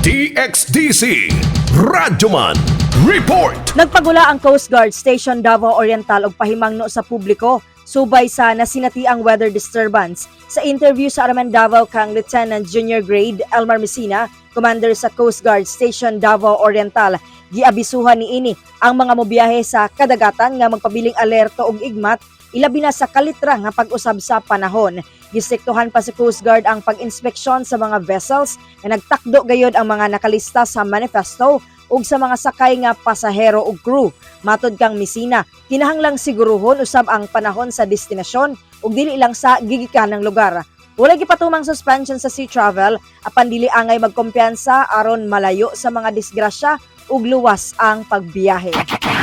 DXDC Radyoman Report. Nagpagula ang Coast Guard Station Davao Oriental og pahimangno sa publiko subay sa nasinatiang weather disturbance. Sa interview sa RMN Davao kang Lieutenant Junior Grade Elmar Messina, commander sa Coast Guard Station Davao Oriental, giabisuhan niini ang mga mobiyahe sa kadagatan nga magpabiling alerto og igmat, ilabi na sa kalitra nga pag-usab sa panahon. Gistriktuhan pa sa Coast Guard ang pag-inspeksyon sa mga vessels nga nagtakdo gayod ang mga nakalista sa manifesto ug sa mga sakay nga pasahero ug crew. Matod kang Messina, kinahanglang siguruhon usab ang panahon sa destinasyon ug dili lang sa gigikanang lugar. Wala gipatumang suspension sa sea travel apan dili angay magkumpiyansa aron malayo sa mga disgrasya ug luwas ang pagbiyahe.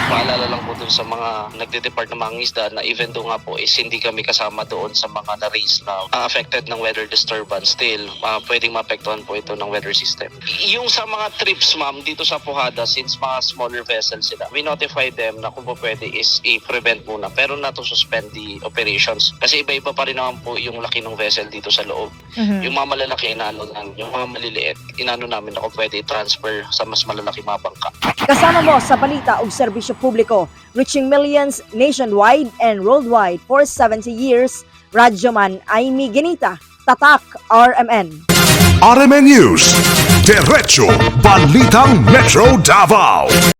Paalala lang po dun sa mga nagde-depart ng mga isda na even though nga po is hindi kami kasama doon sa mga na-raise na affected ng weather disturbance, still pwedeng maapektuhan po ito ng weather system. Yung sa mga trips, ma'am, dito sa Pujada, since mga smaller vessels sila, we notify them na kung po pwede is i-prevent muna pero not to suspend the operations kasi iba-iba pa rin naman po yung laki ng vessel dito sa loob. Yung mga malalaki, inaano lang, yung mga maliliit, inano namin na kung pwede i-transfer sa mas malalaki mga bangka. Kasama mo sa balita ug serbisyo publiko, reaching millions nationwide and worldwide for 70 years. Radyoman Amy Genita, Tatak RMN. RMN News. Diretso Balitang Metro Davao.